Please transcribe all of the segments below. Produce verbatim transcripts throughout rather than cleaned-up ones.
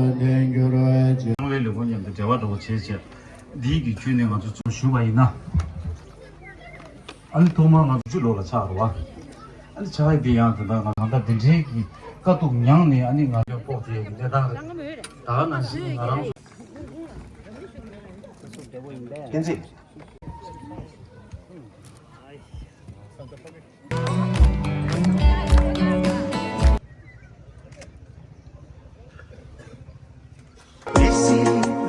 ལྡན་འགྱུར་བར་བྱེད། ཚངས་པའི་ལེའུ་ཉམས་དང་འབྲེལ་བ་འདྲ་བོ་བྱས་བྱས། འདིའི་གི་བརྒྱུད་ནས་ང་ཚོ་ཚུར་ཞུ་བ་ཡིན་ན། ཨ་ནི་ཐོག་མར་ང་ཚོ་བཅུ་ལོ་ལ་ཆགས་རེད་བ། ཨ་ནི་ཆགས་ཡ་དེ་ཡང་དེ་ལྟར་ང་གང་ལྟར་དེ་འདྲའི་གི་དཀའ་སྡུག་མྱངས་ནས། ཨ་ནི་ང་ཚོ་ལྐོག་ཅིག་གི་གནས་སྟངས་རེད། ད་ག་ནང་བཞིན་ང་རང་ཚོ། བསྟན་འཛིན། ལེ་སི་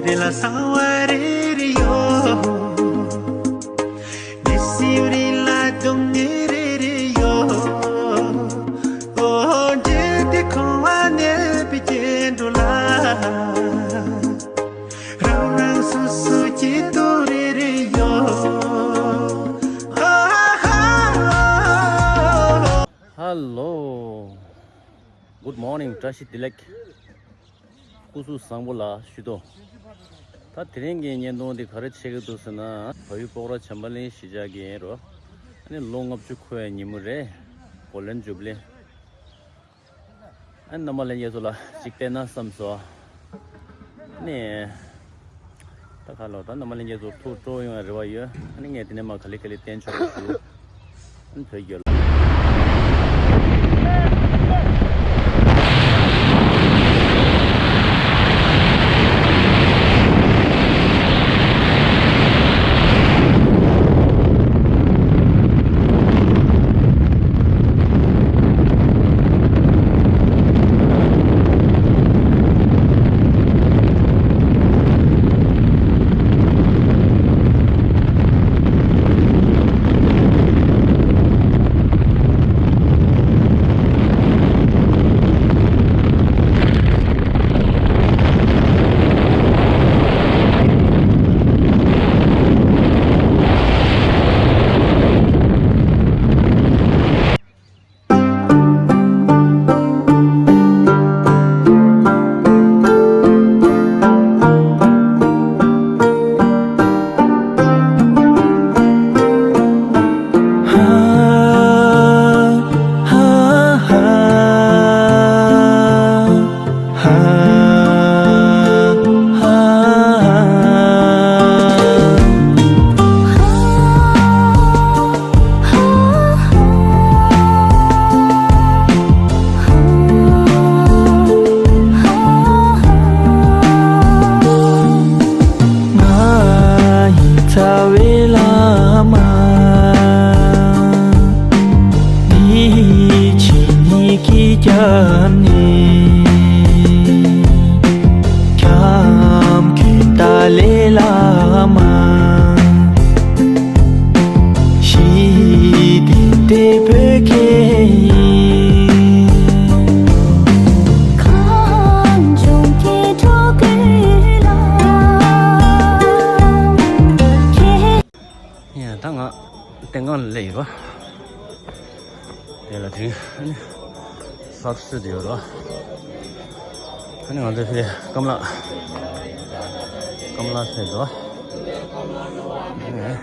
རེ་ལ་གསང་བ་རེ་རེ་ཡོད། ལེ་སི་རེ་ལ་སྡུག་བསྔལ་རེ་རེ་ཡོད། ཨོ་འདྲེ་དེ་ཁོང་བ་གནས་པའི་སྐྱེ་འགྲོ་ལ། རང་རང་སོ་སོའི་སྐྱིད་སྡུག་རེ་རེ་ཡོད། ཧ་ལོ། Good morning. བཀྲ་ཤིས་བདེ་ལེགས། སྐུ་གཟུགས་བཟང་པོ་ལ་ཞུ་དོ། ད་དེ་རིང་གི་བརྙན་ཐུང་འདི་ག་རེ་བྱེད་ཀྱི་འདུག་ཟེར་ན། བལ་ཡུལ་སྤོག་ར་བྱམས་པ་གླིང་གཞིས་ཆགས་ཀྱི་རོ། ཨ་ནི་ལོ་ལྔ་བཅུ་འཁོར་བའི་ཉིན་མོ་རེད། གོ་ལེན་ཇུ་བི་ལི། ཨ་ནི་རྣམ་པ་ལྷན་རྒྱས་ཚོ་ལ་ཅིག་བལྟས་ན་བསམ་སོང་། ཨ་ནི། ད་ཁ་ལོ་ད་རྣམ་པ་ལྷན་རྒྱས་ཚོ་ཐུགས་སྤྲོ་ཡོང་བའི་རེ་བ་ཡོད། ཨ་ནི་ངས་དེ་ནས་མར་ག་ལེ་ག་ལེ་བསྟན་ཆོག་པ་ཞུ། ཨ་ནི་བོད་རྒྱལ་ལོ། ང་ཡི་རྩ་བའི་བླ་མ། འདི་ཕྱི་གཉིས་ཀྱི་རྒྱབ་ནས། ཁྱམས་ཀྱི་ཏཱ་ལའི་བླ་མ། ཞི་བདེ་འབྲས་བུ་ཁེ་ཡིན། གངས་ལྗོངས་ཀྱི་འགྲོ་ཀུན་ལ་ཁྱེད། ཡ་ད་ང་བསྟན་སྒང་ལ་སླེབས་ཡོད་ར། དེ་ལ་དེ་རིང་ཨ་ནི་གསར་གསོས་དེ་ཡོད་ར། ཨ་ནི་ང་ཚོ་ཕེ་ཀམ་ལ་ཀམ་ལ་ཕེ་དོ། ཨ་ནི།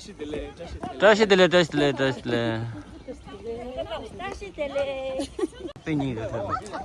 བཀྲ་ཤིས་བདེ་ལེགས། བཀྲ་ཤིས་བདེ་ལེགས། བཀྲ་ཤིས་བདེ་ལེགས། བཀྲ་ཤིས་བདེ་ལེགས། བཀྲ་ཤིས་བདེ་ལེགས། པེ་གཉིས་ཀ་ཐོབ།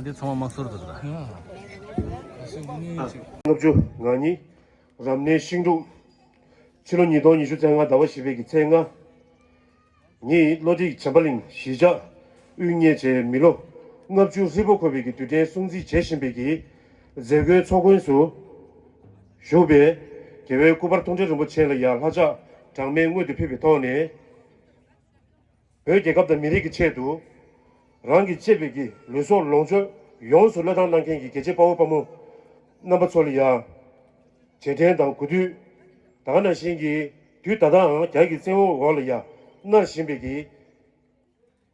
འདི་ཚང་མ་དམག་ཟོར་དུ་ར། ལྔ་བཅུ་ང་གཉིས། རབ་གནས་ཤིང་འབྲུག་ཕྱི་ལོ་ཉིས་སྟོང་ཉི་ཤུ་རྩ་ལྔ་ཟླ་བ་བཞི་པའི་གི་ཚེས་ལྔ། ངེད་བློ་གྲོས་བྱམས་པ་གླིང་གཞིས་ཆགས་དབུ་བརྙེས་བྱས་མི་ལོ་ལྔ་བཅུ་ཧྲིལ་པོ་འཁོར་བའི་གི་དུས་དྲན་སྲུང་བརྩི་བྱེད་བཞིན་པའི་གི་མཛད་སྒོའི་ཚོགས་མགོན་སུ་བཞུགས་པའི་རྒྱལ་བའི་སྐུ་པར་མཐོང་གྲོལ་རིན་པོ་ཆེ་ལ་ཡང་ལྷ་ཕྱག་གྲངས་མེད་སྔོན་དུ་ཕུལ་བའི་ཐོག་ནས། བོད་རྒྱལ་ཁབ་དང་མི་རིགས་ཀྱི་ཆེད་དུ། རང་གི་གཅེས་པའི་གི་ལུས་སྲོག་ལོངས་སྤྱོད་ཡོངས་སུ་བློས་བཏང་གནང་མཁན་གྱི་རྒྱལ་གཅེས་དཔའ་བོ་དཔའ་མོ་རྣམ་པ་ཚོ་ལ་ཡང་། རྗེས་དྲན་དང་གུས་འདུད། ད་ག་ནང་བཞིན་གྱི་དུས་ད་ལྟའང་རྒྱ་གི་བཙན་འོག་འོག་ལ་ཡང་མནར་བཞིན་པའི་གི།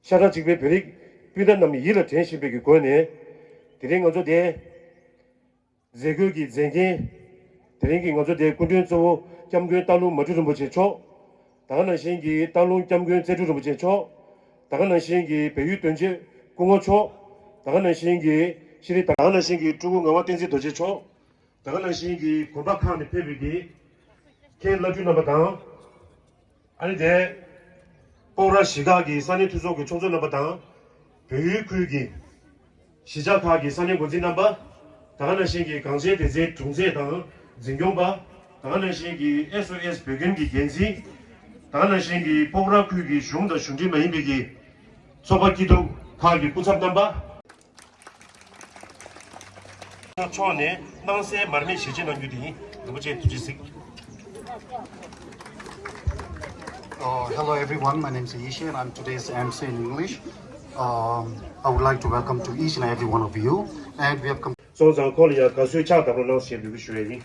ཤ་ཁྲག་གཅིག་པའི་བོད་རིགས་སྤུན་ཟླ་རྣམས་ཡིད་ལ་དྲན་བཞིན་པའི་གི་སྒོ་ནས། དེ་རིང་ང་ཚོ་དེ། མཛད་སྒོའི་གི་མཛད་འགན། དེ་རིང་གི་ང་ཚོ་དེ་སྐུ་མགྲོན་གཙོ་བོ་སྐྱབས་མགོན་སྟག་ལུང་མ་སྤྲུལ་རིན་པོ་ཆེ་མཆོག་ད་ག་ནང་བཞིན་གྱི་སྟག་ལུང་སྐྱབས་མགོན་རྩལ་སྤྲུལ་རིན་པོ་ཆེ་མཆོག་ད་ག་ནང་བཞིན་གྱི་བལ་ཡུལ་དོན་གཅོད་སྐུ་ངོ་མཆོག་ད་ག་ནང་བཞིན་གྱི་ཤེས་རིག་ད་ག་ནང་བཞིན་གྱི་སྤྲུལ་སྐུ་ངག་དབང་བསྟན་འཛིན་རྡོ་རྗེ་མཆོག་ད་ག་ནང་བཞིན་གྱི་དགོན་པ་ཁག་ནས་ཕེབས་པའི་གི་མཁན་བླ་སྤྲུལ་རྣམ་པ་དང་། ཨ་ནི་དེ། སྤོག་ར་གཞིས་ཁག་གི་ས་གནས་འཐུས་ཚོགས་ཀྱི་ཚོགས་གཙོ་རྣམ་པ་དང་། བལ་ཡུལ་ཁུལ་གྱི་གཞིས་ཆགས་ཁག་གི་ས་གནས་འགོ་འཛིན་རྣམ་པ། ད་ག་ནང་བཞིན་གྱི་གངས་ཅན་བདེ་རྩའི་དྲུང་ཆེ་དང་འཛིན་སྐྱོང་པ། ད་ག་ནང་བཞིན་གྱི་ཨེས་ཨོ་ཨེས་བོད་ཁྱིམ་གྱི་འགན་འཛིན། ད་ག་ནང་བཞིན་གྱི་སྤོག་ར་ཁུལ་གྱི་གཞུང་དང་གཞུང་འབྲེལ་མ་ཡིན་པའི་གི་ཚོགས་པ་སྐྱིད་སྡུག་ཁག་གི་སྐུ་ཚབ་རྣམ་པ། མཆོག་ནས་སྣང་གསལ་མར་མེ་ཞལ་ཕྱེ་གནང་རྒྱུ་དེ་ཡིན། རིན་པོ་ཆེ་ཐུགས་རྗེ་གཟིགས། Uh, hello everyone, my name is Yishe and I'm today's M C in English. Um, I would like to welcome to each and every one of you and we have come. སོང་ཙང་ཁོ་ལ་ཡང་དགའ་བསུའི་ཕྱག་བརྡབ་རོགས་གནང་ཞེས་འབོད་སྐུལ་ཞུ་ཡས་ཡིན།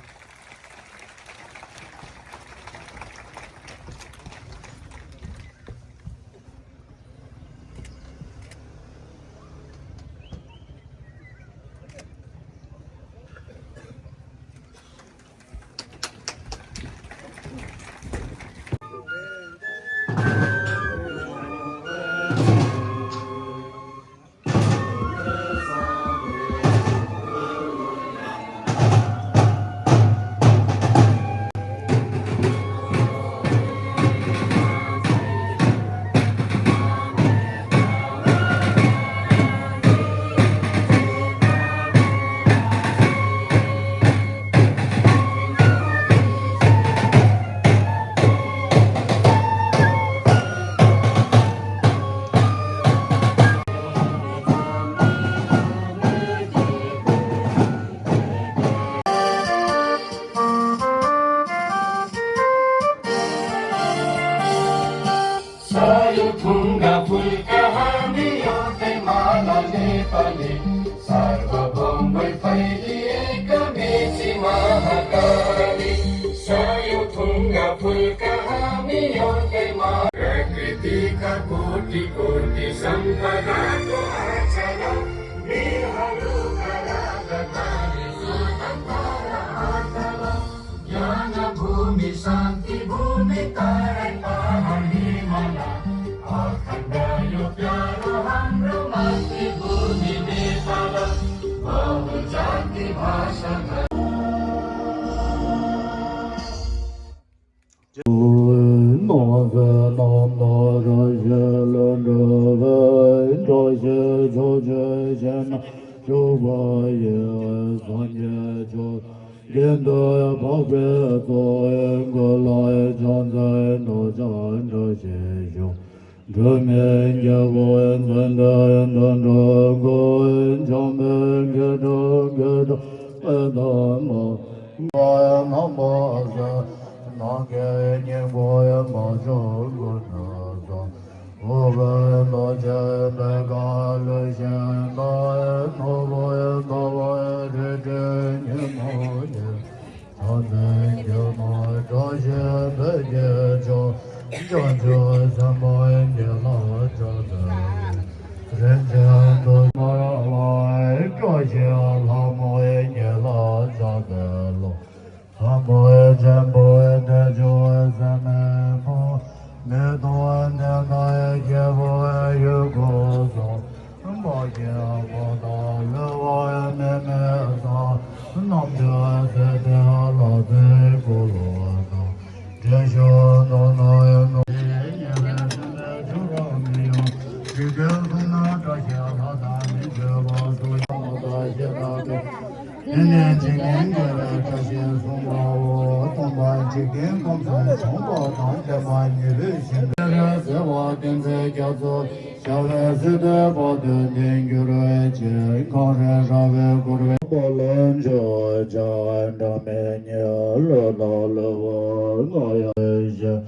ཉེ་བའི་ཞིང་ཁམས་ཟེར་བ་བསྟན་འཛིན་རྒྱ་མཚོ། ཞབས་ལ་གསོལ་འདེབས་པ་དོན་ལྡན་འགྱུར་བའི་ཕྱིར། གངས་རི་ར་བས་བསྐོར་བའི་དཔལ་འབྱོར་བྱ་བ་འགྲངས་མེད་ཉིད། ལོ་ལྟར་ལུས་པ་ང་ཡང་ཞེས་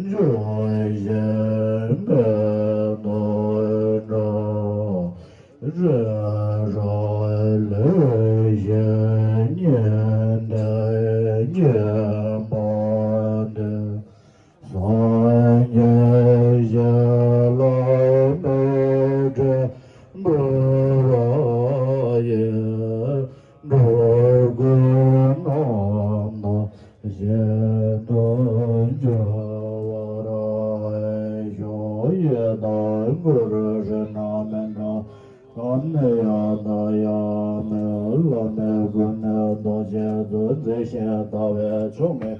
འཇུག་བཞིན་པའི་ནོར་འདྲ། རེ་རེ་ལས་བཞིན་ཉིན་ལྟར་ཉིན་མ་འདས། སངས་རྒྱས་གཞན་ལ་མི་འབྲལ་འབུལ་བ་ཡི། འགྲོ་ཀུན་རྣམས་ནི་བཞིན་དུ་འབྱུང་བར་ཤོག་ཡི་དྭགས་ཀུན་རིག་རྣམས་ནི། ལམ་ནི་ཡང་དག་ཡང་མིན། བླ་མེད་ཀུན་ནས་རྡོ་རྗེ་རྩེ། འཛིན་ཞིང་དག་པའི་མཆོག་མིན།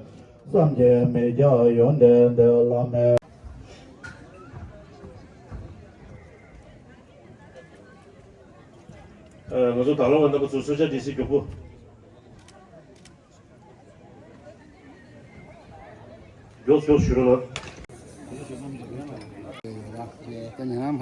བསམ་གྱིས་མི་ཁྱབ་ཡོན་ཏན་ལྡན། བླ་མེད། ཨ། ང་ཚོ་དང་བླངས་པ་རྣམ་པ་ཚོ་གསོལ་ཇ་སྒྲིག་གཟིགས་མགྱོགས་པོ། མགྱོགས་མགྱོགས་ཞུ་རོགས་གནང་།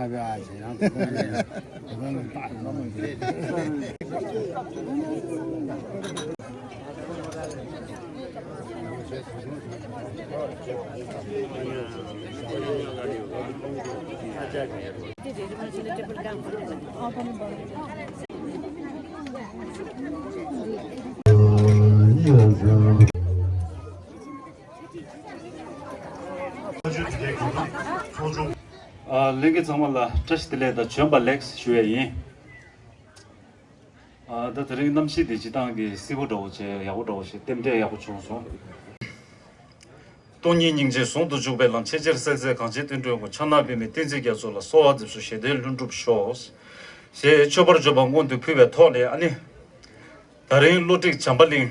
ཨ། ལྷན་རྒྱས་ཚང་མ་ལ་བཀྲ་ཤིས་བདེ་ལེགས་དང་བྱོན་པ་ལེགས་ཞུ་ཡས་ཡིན། ཨ། ད་དེ་རིང་གནམ་གཤིས་དེ་སྤྱིར་བཏང་གི་བསིལ་པོ་འདྲ་བོ་བྱས། ཡག་པོ་འདྲ་བོ་བྱས། རྟེན་འབྲེལ་ཡག་པོ་བྱུང་སོང་། སྟོང་ཉིད་སྙིང་རྗེ་ཟུང་དུ་འཇུག་པའི་ལམ། ཆེས་ཆེར་གསལ་མཛད་གངས་ཅན་བསྟན་འགྲོའི་མགོན། ཕྱག་ན་པདྨོ་བསྟན་འཛིན་རྒྱ་མཚོ་ལ། གསོལ་བ་འདེབས་སོ་ཞི་བདེའི་ལྷུན་གྲུབ་ཤོག་ཞེས་མཆོད་པར་བརྗོད་པ་སྔོན་དུ་ཕུལ་བའི་ཐོག་ནས། ཨ་ནི་ད་རིང་གློ་སྒྲིག་བྱམས་པ་གླིང་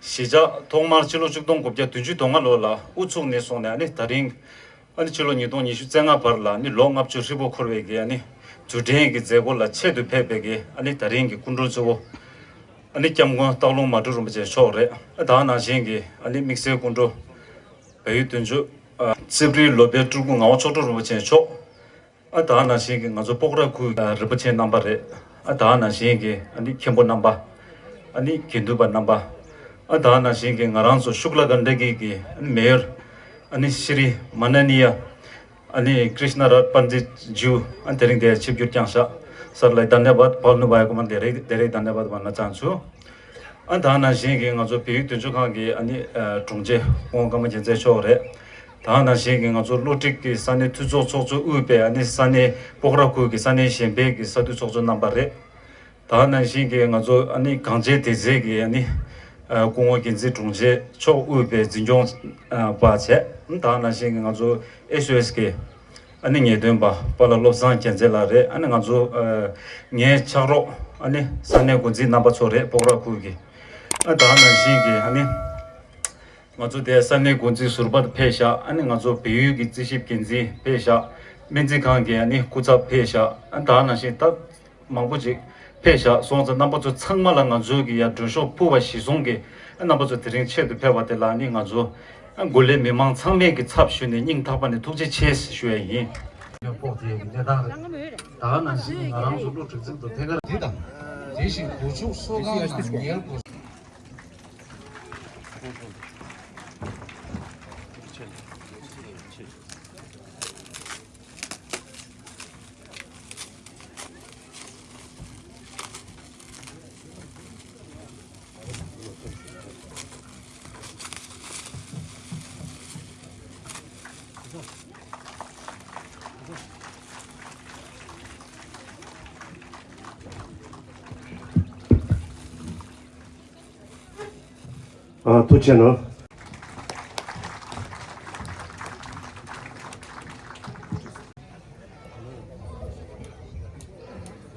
གཞིས་ཆགས་ཐོག་མར་ཕྱི་ལོ་ཆིག་སྟོང་དགུ་བརྒྱ་བདུན་ཅུ་དོན་ལྔ་ལོ་ལ་དབུ་ཚུགས་ནས་བཟུང་ནས། ཨ་ནི་ད་རིང་ཨ་ནི་ཕྱི་ལོ་ཉིས་སྟོང་ཉི་ཤུ་རྩ་ལྔ་བར་ལ་ཨ་ནི་ལོ་ལྔ་བཅུ་ཧྲིལ་པོ་འཁོར་བའི་གི་ཨ་ནི་དུས་དྲན་གྱི་མཛད་སྒོ་ལ་ཆེད་དུ་ཕེབས་པའི་གི་ཨ་ནི་ད་རིང་གི་སྐུ་མགྲོན་གཙོ་བོ། ཨ་ནི་སྐྱབས་མགོན་སྟག་ལུང་མ་སྤྲུལ་རིན་པོ་ཆེ་མཆོག་རེད། ཨ། ད་ག་ནང་བཞིན་གྱི་ཨ་ནི་དམིགས་བསལ་སྐུ་མགྲོན་བལ་ཡུལ་དོན་གཅོད། ཨ། རྩེ་ཕུའི་ལོ་པཎ་སྤྲུལ་སྐུ་ངག་དབང་མཆོག་སྤྲུལ་རིན་པོ་ཆེ་མཆོག་ཨ། ད་ག་ནང་བཞིན་གྱི་ང་ཚོ་སྤོག་ར་ཁུལ་རིན་པོ་ཆེ་རྣམ་པ་རེད། ཨ། ད་ག་ནང་བཞིན་གྱི་ཨ་ནི་མཁན་པོ་རྣམ་པ། ཨ་ནི་དགེ་འདུན་པ་རྣམ་པ། ཨ། ད་ག་ནང་བཞིན་གྱི་ང་རང་ཚོ་ཤུག་ལ་གྷན་ཌ་གི་གི་ཨ་ནི་མེ་ཡོར། ཨ་ནི་ཤྲི་མ་ན་ནི་ཡ། ཨ་ནི་ཀྲིཤ་ན་རཱ་ཇ་པཎྜི་ཏ་ཇུ། ཨ། དེ་རིང་འདིར་ཆིབས་བསྒྱུར་བསྐྱངས་ཤག་སར་ལའི་དྷན་ཡ་བཱད་བྷ་ལ་ནུ་བྷ་ཡ་ཀུ་མཱར་ལེ་རེ་ལེ་རེ་དྷན་ཡ་བཱད་བ་ན་ཙང་ཚུ། ཨ། ད་ག་ནང་བཞིན་གྱི་ང་ཚོ་བལ་ཡུལ་དོན་གཅོད་ཁང་གི་ཨ་ནི་ཨ་དྲུང་ཆེ་སྐུ་ངོ་ཀརྨ་རྒྱལ་མཚན་མཆོག་རེད། ད་ག་ནང་བཞིན་གྱི་ང་ཚོ་གློ་སྒྲིག་གི་ས་གནས་འཐུས་ཚོགས་ཚོགས་གཙོ་དབུས་པའི་ཨ་ནི་ས་གནས་སྤོག་ར་ཁུལ་གྱི་ས་གནས་གཞན་པའི་གི་ས་འཐུས་ཚོགས་གཙོ་རྣམ་པ་རེད། ད་ག་ནང་བཞིན་གྱི་ང་ཚོ་ཨ་ནི་གངས་ཅན་བདེ་རྩའི་གི་ཨ་ནི་ཨ་སྐུ་ངོ་འགན་འཛིན་དྲུང་ཆེ་མཆོག་དབུས་པའི་འཛིན་སྐྱོང་ཨ་པ་བྱས། ད་ག་ནང་བཞིན་གྱི་ང་ཚོ་ཨེས་ཨོ་ཨེས་གི་ཨ་ནི་ངེས་སྟོན་པ་པཱ་ལགས་བློ་བཟང་རྒྱལ་མཚན་ལགས་རེད། ཨ་ནི་ང་ཚོ་ཨ་ངའི་ཕྱག་རོགས་ཨ་ནི་ས་གནས་འགོ་འཛིན་རྣམ་པ་ཚོ་རེད། སྤོག་ར་ཁུལ་གྱི། ཨ། ད་ག་ནང་བཞིན་གྱི་ཨ་ནི་ང་ཚོ་དེ་ས་གནས་འགོ་འཛིན་ཟུར་པ་ཕེབས་ཤག་ཨ་ནི་ང་ཚོ་བལ་ཡུལ་གྱི་རྩིས་ཞིབ་འགན་འཛིན་ཕེབས་ཤག་སྨན་རྩིས་ཁང་གི་ཨ་ནི་སྐུ་ཚབ་ཕེབས་ཤག་ཨ། ད་ག་ནང་བཞིན་ད་མང་པོ་ཅིག་ཕེབས་ཤག་སོང་ཙང་རྣམ་པ་ཚོ་ཚང་མ་ལ་ང་ཚོའི་གི་ཡ་མགྲོན་ཤོག་ཕུལ་བ་གཞིར་བཟུང་གི། ཨ། རྣམ་པ་ཚོ་དེ་རིང་ཆེད་དུ་ཕེབས་པ་དེ་ལ་ཨ་ནི་ང་ཚོ་ཨ་འགོ་ལས་མི་མང་ཚང་མས་ཀྱི་ཚབ་ཞུས་ནས་སྙིང་ཐག་པ་ནས་ཐུགས་རྗེ་ཆེ་ཞུ་ཡ་ཡིན། སྤོག་དེ་གི་གནས་སྟངས་རེད། ད་ག་ནང་བཞིན་ང་རང་ཚོ་བློ་གྲོས་ཚིག་ཏུ་ཐད་ཀར་དེ་དང་དེ་བཞིན་སྒོ་ཕྱུགས་གསོ་ཁང་ནང་ཉལ་དགོས། ཨ། ཐུགས་རྗེ་གནང་།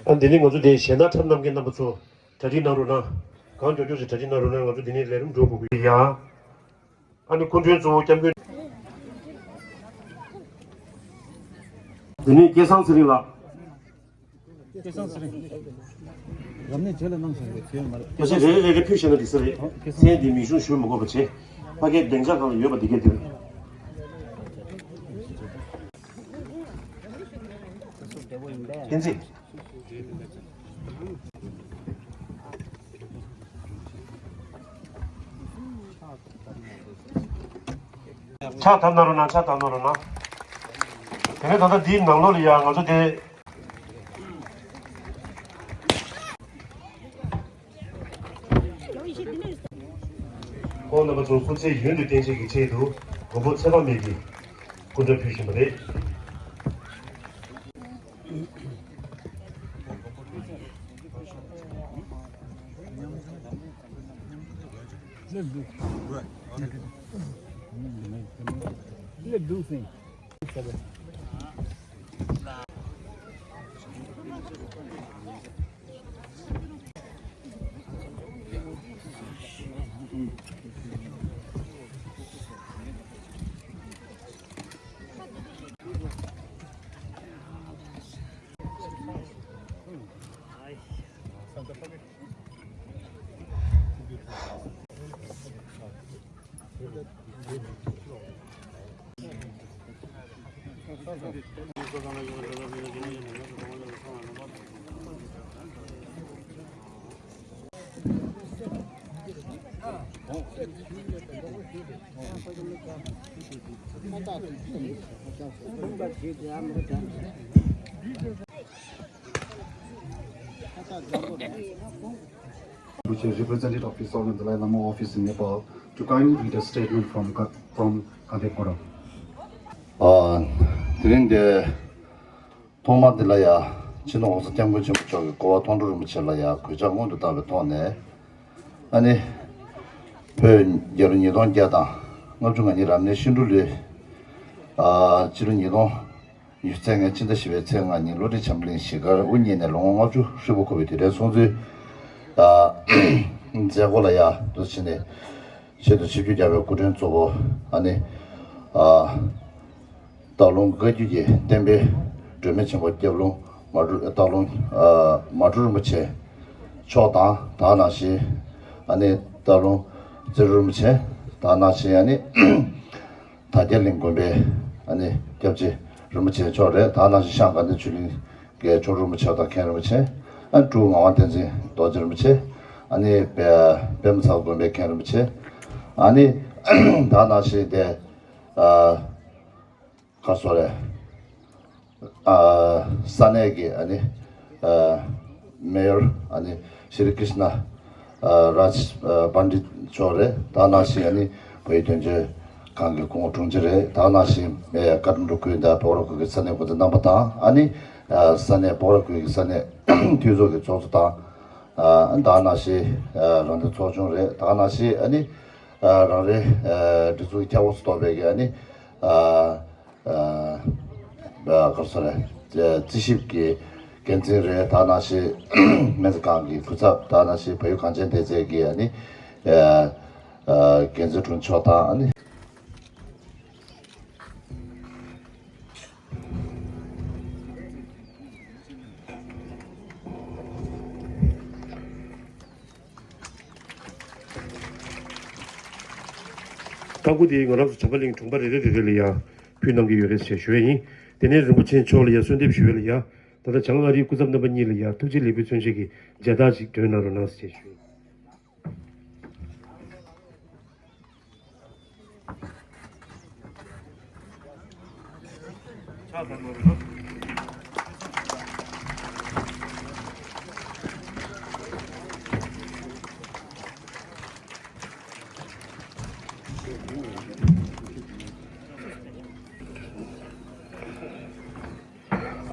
ཨ། འདི་ནི་ང་ཚོ་དེ་གཞས་སྣ་འཁྲབ་གནང་མཁན་རྣམ་པ་ཚོ་གྲ་སྒྲིག་གནང་རོགས་གནང་། གང་མགྱོགས་མགྱོགས་ཤིག་གྲ་སྒྲིག་གནང་རོགས་གནང་། ང་ཚོ་འདི་ནས་ལས་རིམ་འགྲོ་དགོས་ཀྱི་ཡ། ཨ་ནི་སྐུ་མགྲོན་གཙོ་བོ་སྐྱབས་མགོན། འདི་ནས་སྐལ་བཟང་ཚེ་རིང་ལགས། སྐལ་བཟང་ཚེ་རིང་། རབ་གནས་རྗེས་ལ་གནང་ཟེར་བའི་དུས་མ་རེད། སྐད་ཆ་རེ་རེ་རེ་རེ་ཕུལ་བྱས་ན་འགྲིག་ས་རེད། ཨོ། སྐལ་བཟང་། མཚན་འདི་མིང་གཞུང་ཞུ་མི་དགོས་པ་བྱས། ཕ་གིའི་སྡིངས་ཆ་སྒང་ལ་ཡོད་པ་འདི་གས་འདིར། བསྟན་འཛིན། ཕྱག་བརྡབ་གནང་རོགས་གནང་། ཕྱག་བརྡབ་གནང་རོགས་གནང་། དེ་ནས་ད་ལྟ་འདིའི་ནང་ལོགས་ལ་ཡང་ང་ཚོ་དེ། ཁོང་རྣམ་པ་ཚོ་སྐུ་ཚེ་ཡུན་དུ་བརྟན་ཅིག་གི་ཆེད་དུ་མགོན་པོ་ཚེ་དཔག་མེད་ཀྱི་སྐུ་འདྲ་ཕུལ་བཞིན་པ་རེད། Which is representative of His Holiness Dalai Lama office in Nepal, to kindly read a statement from Ka-, from Kangpokpi Morom. ཨ། དེ་རིང་འདི་ཐོག་མ་འདི་ལ་ཡ་སྤྱི་ནོར་༸གོང་ས་༸སྐྱབས་མགོན་ཆེན་པོ་མཆོག་གི་སྐུ་པར་མཐོང་གྲོལ་རིན་པོ་ཆེ་ལ་ཡ་གུས་ཕྱག་སྔོན་དུ་བཏང་བའི་ཐོག་ནས། ཨ་ནི་བོད་རྒྱལ་ལོ་ཉིས་སྟོང་བརྒྱ་དང་ལྔ་བཅུ་ང་གཉིས་རབ་གནས་ཤིང་འབྲུག་ལོའི། ཨ། སྤྱི་ལོ་ཉིས་སྟོང་ཉི་ཤུ་རྩ་ལྔ་ཕྱི་ཟླ་བཞི་པའི་ཚེས་ལྔ་ཉིན་བློ་གྲོས་བྱམས་པ་གླིང་གཞིས་སྒར་དབུ་བརྙེས་ནས་ལོ་ངོ་ལྔ་བཅུ་ཧྲིལ་པོ་འཁོར་བའི་དུས་དྲན་སྲུང་བརྩིའི། ཨ། མཛད་སྒོ་ལ་ཡ་འདུ་བྱས་ནས་ཆེད་དུ་ཆིབས་བསྒྱུར་བརྒྱབ་པའི་སྐུ་མགྲོན་གཙོ་བོ། ཨ་ནི། ཨ། སྟག་ལུང་བཀའ་བརྒྱུད་ཀྱི་བསྟན་པའི་སྒྲོན་མེ་ཆེན་པོ་སྐྱབས་ལུང་མ་སྒྲོལ། སྟག་ལུང་། ཨ། མ་སྒྲོལ་རིན་པོ་ཆེ་མཆོག་དང་། དེ་ནང་བཞིན་ཨ་ནི་སྟག་ལུང་རྩེ་རུ་རིན་པོ་ཆེ། དེ་ནང་བཞིན་ཨ་ནི་དར་རྒྱས་གླིང་དགོན་པའི་ཨ་ནི་སྐྱབས་རྗེ་རིན་པོ་ཆེ་མཆོག་རེད། དེ་ནང་བཞིན་ཤངས་དགའ་ལྡན་ཆོས་གླིང་གི་མཆོག་སྤྲུལ་རིན་པོ་ཆེ་དང་མཁན་རིན་པོ་ཆེ། ཨ། སྤྲུལ་ངག་དབང་བསྟན་འཛིན་རྡོ་རྗེ་རིན་པོ་ཆེ། ཨ་ནི་པད་པདྨ་ཚལ་དགོན་པའི་མཁན་རིན་པོ་ཆེ། ཨ་ནི་དེ་ནང་བཞིན་དེ། ཨ། ག་རེ་ཟེར་དགོས་རེད། ཨ། ས་གནས་ཀྱི་ཨ་ནི། ཨ། མེ་ཡོར་ཨ་ནི་ཤྲི་ཀྲིཤ་ན། ཨ། རཱཇ། ཨ། པཎྜི་ཏ་མཆོག་རེད། དེ་ནང་བཞིན་ཨ་ནི་བལ་ཡུལ་དོན་གཅོད་ཁང་གི་སྐུ་ངོ་དྲུང་ཆེ་རེད། དེ་ནང་བཞིན་ཨ། བཀའ་འགྲུབ་ཁུལ་དང་བོད་རོགས་ཁུལ་གྱི་ས་གནས་འགོ་འཛིན་རྣམ་པ་དང་། ཨ་ནི། ཨ། ས་གནས་བོད་རོགས་ཁུལ་གྱི་ས་གནས་འཐུས་ཚོགས་ཀྱི་ཚོགས་གཙོ་དང་། ཨ། དེ་ནང་བཞིན་ཨ། རང་བདེན་ཚོགས་ཆུང་རེད། དེ་ནང་བཞིན་ཨ་ནི། ཨ། རང་རེའི། ཨ། སྒྲིག་འཛུགས་ཀྱི་ཁྱབ་ཁོངས་སུ་གཏོགས་པའི་གི་ཨ་ནི། ཨ། ཨ། ཨ། ག་རེ་ཟེར་དགོས་རེད། ཨ། རྩིས་ཞིབ་ཀྱི་འགན་འཛིན་རེད། དེ་ནང་བཞིན་སྨན་རྩིས་ཁང་གི་སྐུ་ཚབ། དེ་ནང་བཞིན་བལ་ཡུལ་གངས་ཅན་སྡེ་ཚན་གྱི་ཨ་ནི། ཨ། ཨ། འགན་འཛིན་དྲུང་ཆེ་མཆོག་དང་ཨ་ནི། ལྟ་སྐོར་དེ་ང་རང་ཚོ་བྱམས་པ་གླིང་གྲོང་པ་རེ་རེ་རེ་རེ་ལ་ཡ་ཕུལ་གནང་གི་ཡོད་རེད་ཟེར་ཞུ་ཡ་ཡིན། དེ་ནས་རིན་པོ་ཆེ་མཆོག་ལ་ཡ་གསོལ་འདེབས་ཞུ་ཡ་ལ་ཡ། ད་ལྟ་བྱང་ཨ་རིའི་སྐུ་ཚབ་རྣམ་པ་གཉིས་ལ་ཡ་ཐུགས་རྗེ་ལེགས་འབུལ་མཚོན་བྱེད་ཀྱི་མཇལ་དར་ཅིག་སྒྲོན་གནང་རོགས་གནང་ཟེར་ཞུ།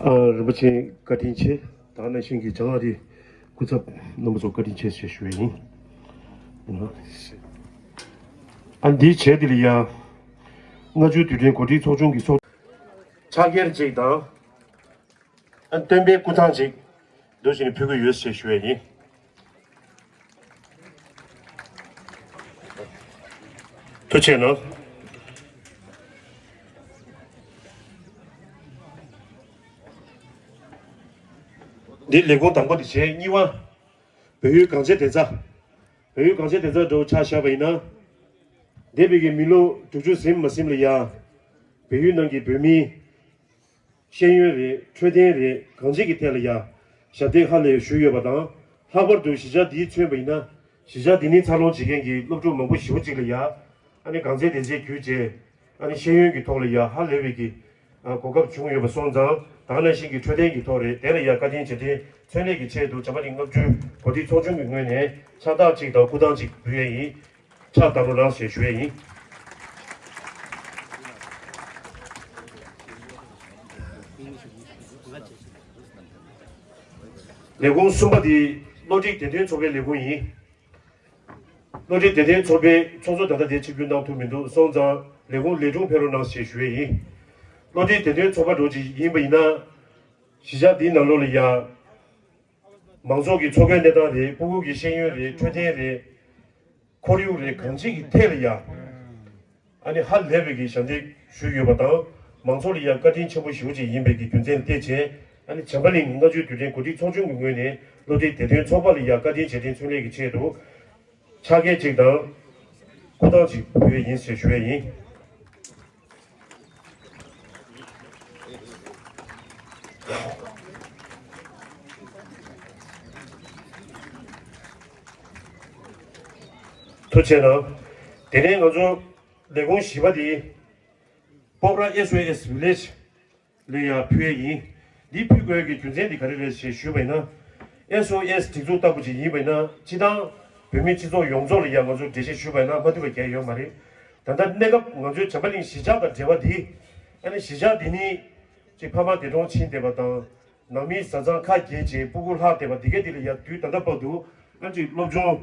ཨ། རིན་པོ་ཆེ་བཀའ་དྲིན་ཆེ། དེ་ནང་བཞིན་གྱི་བྱང་ཨ་རིའི་སྐུ་ཚབ་རྣམ་པ་ཚོ་བཀའ་དྲིན་ཆེ་ཞེས་ཞུ་བ་ཡིན། ཨ། འདིའི་བྱས་འདི་ལ་ཡ། སྔ་ཕྱིའི་དུས་དྲན་གོ་སྒྲིག་ཚོགས་ཆུང་གི་ཚོགས་ཕྱག་འཁྱེར་གཅིག་དང་། ཨ། སྟོན་པའི་སྐུ་ཐང་གཅིག་འདུག་བྱས་ནས་ཕུལ་གྱི་ཡོད་ཞེས་ཞུ་བ་ཡིན། ཐུགས་རྗེ་གནང་། འདི་ལས་ཁུངས་དང་པོ་དེ་བྱས། གཉིས་པ། བལ་ཡུལ་གངས་ཅན་གདན་ས། བལ་ཡུལ་གངས་ཅན་གདན་ས་འདྲ་བོ་ཆ་བཞག་པ་ཡིན་ན། འདས་པའི་གི་མི་ལོ་དྲུག་ཅུ་ཟིན་མ་ཟིན་ལ་ཡ། བལ་ཡུལ་ནང་གི་བོད་མི། ཤེས་ཡོན་རེད། འཕྲོད་བསྟེན་རེད། གང་ཅིའི་ཐད་ལ་ཡ་ཞབས་འདེགས་ཧ་ལས་ཞུས་ཡོད་པ་དང་། ལྷག་པར་དུ་གཞིས་ཆགས་འདིའི་མཚོན་པ་ཡིན་ན། གཞིས་ཆགས་འདི་ནས་འཚར་ལོངས་བྱེད་མཁན་གྱི་སློབ་ཕྲུག་མང་པོ་ཞེ་པོ་ཅིག་ལ་ཡ། ཨ་ནི་གང་ཚད་དེ་ཚད་བརྒྱུད་བྱས། ཨ་ནི་ཤེས་ཡོན་གྱི་ཐོག་ལ་ཡ་ཧ་ལས་པའི་གི་གོ་སྐབས་བྱུང་ཡོད་པ་སོང་ཙང་། ད་ག་ནང་བཞིན་གྱི་འཕྲོད་བསྟེན་གྱི་ཐོག་རེད། དེ་ལ་ཡ་བཀའ་དྲིན་རྗེས་དྲན་མཚོན་སླད་ཀྱི་ཆེད་དུ་བྱམས་པ་གླིང་ལྔ་བཅུའི་གོ་སྒྲིག་ཚོགས་ཆུང་གི་ངོས་ནས་ཕྱག་རྟགས་གཅིག་དང་སྐུ་ཐང་གཅིག་ཕུལ་ཡས་ཡིན། ཕྱག་བཏང་རོགས་གནང་ཞེས་ཞུ་ཡས་ཡིན། ལས་ཁུངས་གསུམ་པ་དེ་བློ་འདྲི་བདེ་དོན་ཚོགས་པའི་ལས་ཁུངས་ཡིན། བློ་འདྲི་བདེ་དོན་ཚོགས་པའི་ཚོགས་གཙོ་ད་ལྟ་དེ་ཆིབས་བསྒྱུར་གནང་ཐུབ་མི་འདུག་སོང་ཙང་ལས་ཁུངས་ལས་དྲུང་ཕེབས་རོགས་གནང་ཞེས་ཞུ་ཡས་ཡིན། བློ་འདྲི་བདེ་དོན་ཚོགས་པ་འདྲ་ཅིག་ཡིན་པ་ཡིན་ན། གཞིས་ཆགས་འདིའི་ནང་ལོགས་ལ་ཡ། མང་ཚོགས་ཀྱི་འཚོ་གོས་གནས་སྟངས་རེད། སྤུ་གུ་གི་ཤེས་ཡོན་རེད། འཕྲོད་བསྟེན་རེད། ཁོར་ཡུག་རེད། གང་ཅིའི་ཐད་ལ་ཡ། ཨ་ནི་ཧ་ལས་པའི་གི་ཞབས་འདེགས་ཞུས་ཡོད་པ་དང་། མང་ཚོགས་ལ་ཡ་བཀའ་དྲིན་ཆེན་པོ་ཞེ་པོ་ཅིག་ཡིན་པའི་གི་རྒྱུ་མཚན་ལ་བལྟས་བྱས། ཨ་ནི་བྱམས་པ་གླིང་ལྔ་བཅུའི་དུས་དྲན་གོ་སྒྲིག་ཚོགས་ཆུང་གི་ངོས་ནས་བློ་འདྲི་བདེ་དོན་ཚོགས་པ་ལ་ཡ་བཀའ་དྲིན་རྗེས་དྲན་མཚོན་སླད་ཀྱི་ཆེད་དུ། ཕྱག་འཁྱེར་གཅིག་དང་། སྐུ་ཐང་གཅིག་ཕུལ་ཡས་ཡིན་ཞེས་ཞུ་ཡས་ཡིན། ཐུགས་རྗེ་གནང་། དེ་ནས་ང་ཚོ་ལས་ཁུངས་བཞི་པ་དེ། སྤོག་ར་ཨེས་ཨོ་ཨེས་བི་ལེ་ཇི་ལ་ཡང་ཕུལ་ཡས་ཡིན། འདི་ཕུལ་དགོས་ཀྱི་རྒྱུ་མཚན་འདི་ག་རེ་རེད་ཞེས་ཞུས་པ་ཡིན་ན། ཨེས་ཨོ་ཨེས་སྒྲིག་འཛུགས་ལྟ་བུ་ཅིག་ཡིན་པ་ཡིན་ན། སྤྱི་བཏང་བོད་མིའི་སྤྱི་ཚོགས་ཡོངས་རྫོགས་ལ་ཡང་ང་ཚོ་འགྲེལ་བཤད་ཞུས་པ་ཡིན་ན་མ་ཐུབ་པ་གང་ཡང་ཡོད་མ་རེད། ད་ལྟ་གནས་སྐབས་ང་ཚོའི་བྱམས་པ་གླིང་གཞིས་ཆགས་དང་འབྲེལ་བ་འདི། ཨ་ནི་གཞིས་ཆགས་འདི་ནི་ཅིག་ཕ་མ་འདས་གྲོངས་ཕྱིན་བསྡད་པ་དང་། ནང་མིའི་བཟའ་ཚང་ཁ་གྱེས་བྱས་སྤུ་གུ་ལྷག་བསྡད་པ་འདི་ག་འདི་ལ་ཡ་དུས་ད་ལྟ་བར་དུ་ཨ་ཅིག་སློབ་སྦྱོང་